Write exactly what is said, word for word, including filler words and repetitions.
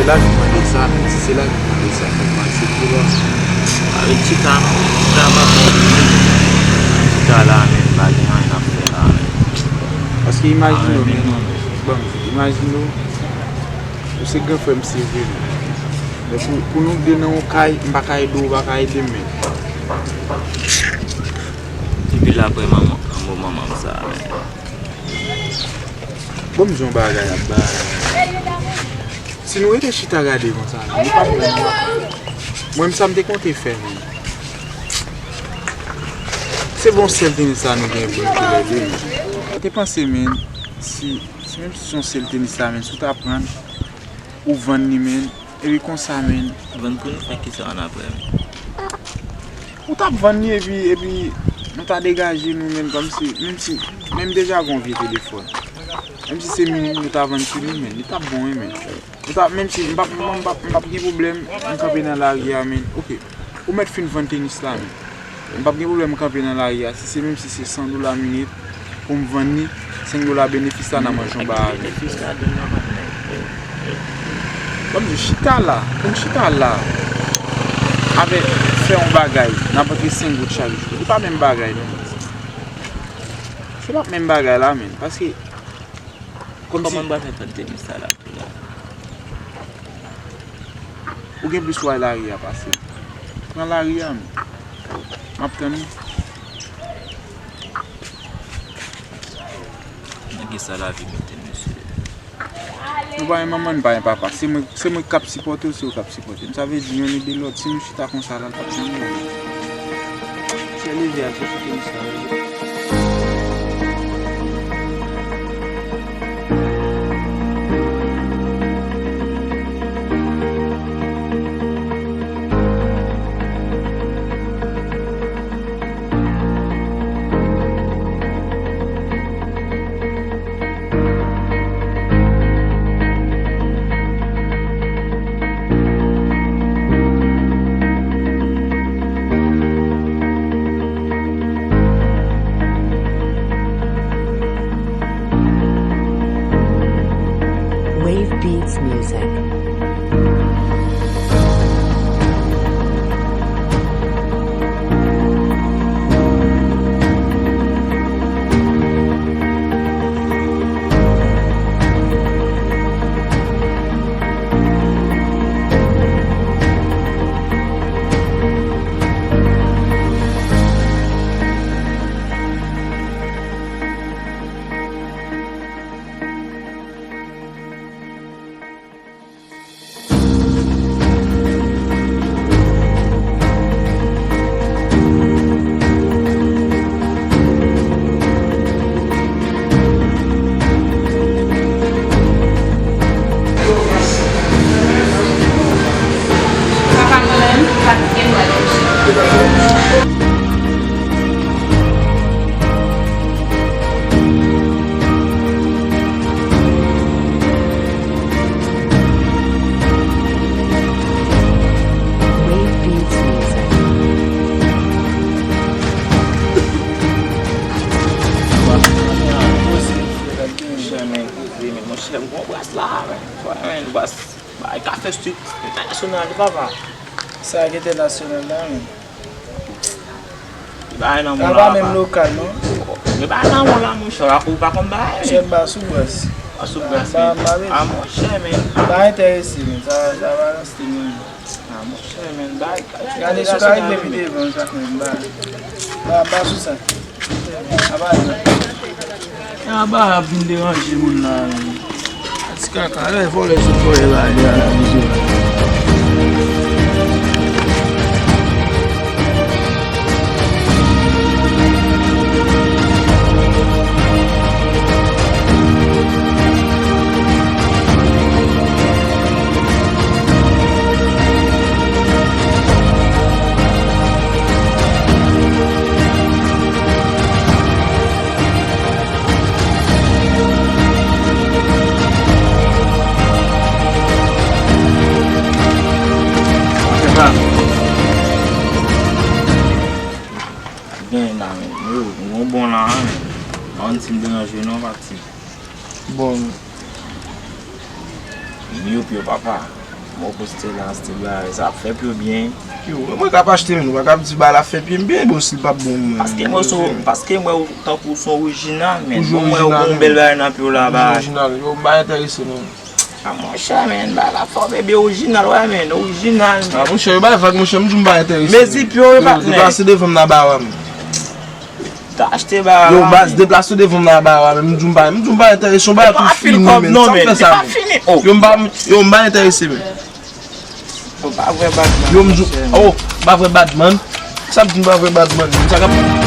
Lavi mande sa, men si se lavi mande sa, fò m aksepte, baz. Avèk chita non, chita pa bon. Chita la, men pa gen anyen n ap fè la, men. Paske imajine w, men, ban m di, imajine w, ou se gran frè m, se vre, men. Men pou, pou nou de nan yon kay, m pa ka ede w, ou pa ka ede m, men. Depi l apre manman, lanmò manman m sa, men. Bon, m di yon bagay ap bay. Si nou rete chita gade konsa, nou p ap jwenn. Mwen, sa m te konte fè, men. Se bon sèl tenis sa nou gen pou nou toulède, men. Mwen te panse, men, si, si menm si se yon sèl tenis la, men, si w ta pran, ou vann li, men, epi konsa, men. Vann pou nou fè kisa annapre, men? Ou t ap vann li epi, epi nou ta degaje nou, men, kòmsi, menm si, menm deja gon vye telefòn. Menm si se minit nou ta vann sou li, men, li t ap bon, wi, men. Ou ta, menm si, m p ap, m p ap, m p ap gen pwoblèm, m kanpe nan lari a, men. Oke. Ou mèt fin vann tenis la, men. M p ap gen pwoblèm kanpe nan lari a. Si se, menm si se san dola minit, pou m vann li, senk dola benefis la, n a manje yon ba avè l. Kòmsi chita la, pou m chita la, avèk fè yon bagay, n ap antre senk goud chak jou. Li pa menm bagay, non. Se pa menm bagay la, men. Paske, kòmsi. Kòman m pral fè vann tenis sa la, tou la? Ou gen plis wè lari a pase. Pran lari a, men. M ap tann ou. Nan ki sa lavi mete, mesye? Nou pa gen manman, nou pa gen papa. Se mwen, se mwen k ap sipòte w, se ou k ap sipòte m. Sa vle di, youn ede lòt. Si nou chita konsa la, l p ap janm rive. Se leve a, se kite m sa. Wave Beats Music. Monchè, men, koze, men, monchè, m gon bras la, men. Fò, men, bras, bay kafe street entènasyonal, papa. Sa k entènasyonal la, men. Li pa nan moun la, menm lokal, non. Li pa nan moun la, monchè, w pa konn bagay. Chèn ba sou bras. Ba sou bras, men. A, monchè, men. Pa enterese, men. Sa, sa pa nan stil mwen. A, monchè, men, bay. Gade sou ka rive pi devan, sa fè m ba. Ba, ba sou sa. A, ba, a, ba, ap vin deranje moun la, men. Ti kaka, lè vòlè sot vòlè la, li a la, li sot. Gen la, men. Yo, m gon bon la, men. Ann si m deranje non, pati. Bon. Yo, pyo papa. Mwen poste la, se bagay sa ap fè pye byen. Yo, mwen k ap achte, men, ou pa ka ap di bagay la fè pye m byen, bon, si l p ap bon, mwen. Paske mwen sou, paske mwen tankou son orijinal, men. Toujou Bon, mwen yo orijinal, bon bèl bagay nan pye w la, Toujou ba. Orijinal, yo, m pa enterese, non. A, monchè, men, bagay la fò bebe orijinal, wè, men, orijinal, men. A, monchè, yo bay vag, monchè, m di m pa enterese. Mezi pye w, patnè. Deplase devan m nan ba w, men. Ta achte bagay Yo, la, baz, men. Deplase devan m nan ba w, men, m di m pa, m di m pa enterese, yon bagay Pa tou fil fini, kòb, men, non, sa m men, fè li sa, pa men. Fini, oh. Yo, m pa, yo, m pa enterese, men. Ou pa vre badman. Yo, m di, oh, m pa vre badman. Sa m di m pa vre badman, men. Sa k ap